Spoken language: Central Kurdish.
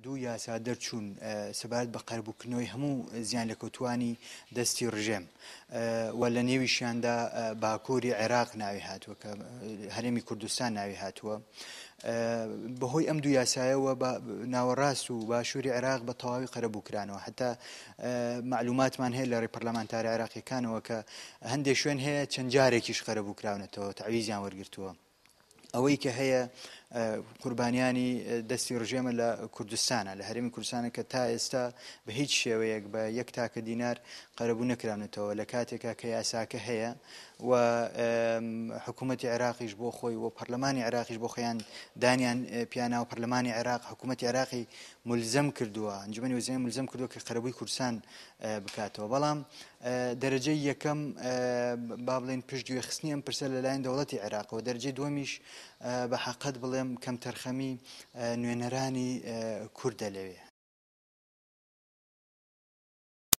دوو یاسا دەرچوون سەبارەت بە قەرەبووکردنەوەی هەموو زیانلێکەوتووانی دەستی ڕژێم و لە نێویشیاندا باکووری عێراق ناوی هاتووە کە هەرێمی کوردستان ناوی هاتووە. بەهۆی ئەم دوو یاسایەوە بە ناوەڕاست و باشووری عێراق بە تەواوی قەرەبوو کرانەوە حتا معلوماتمان هەیە لە ڕێی پەرلەمانتارە عێراقیەکانەوە کە هەندێک شوێن هەیە چەند جارێکیش قەرەبوو کراونەتەوە تەعویزیان وەرگرتووە. ئەوەی کە هەیە قوربانیانی دەستی ڕژێمە لە کوردستانە لە هەرێمی کوردستانە کە تا ئێستا بە هیچ شێوەیەک بە یەک تاکە دینار قەرەبوو نەکراونەتەوە لە کاتێکا کە یاساکە هەیە و حکوومەتی عێراقیش بۆ خۆی و پەرلەمانی عێراقیش بۆ خۆیان دانیان پیانا و پەرلەمانی عێراق حکوومەتی عێراقی ملزم کردووە ئەنجومەنی وەزیران ملزم کردووە کە قەرەبووی کوردستان بکاتەوە بەڵام دەرەجەی یەکەم با بڵێین پشتگوێ خستنی ئەم پرسە لەلایەن دەوڵەتی عێراقەوە، دەرەجەی دووەمیش بە حەقەت بڵێم کەمتەرخەمی نوێنەرانی کوردە لەوێ.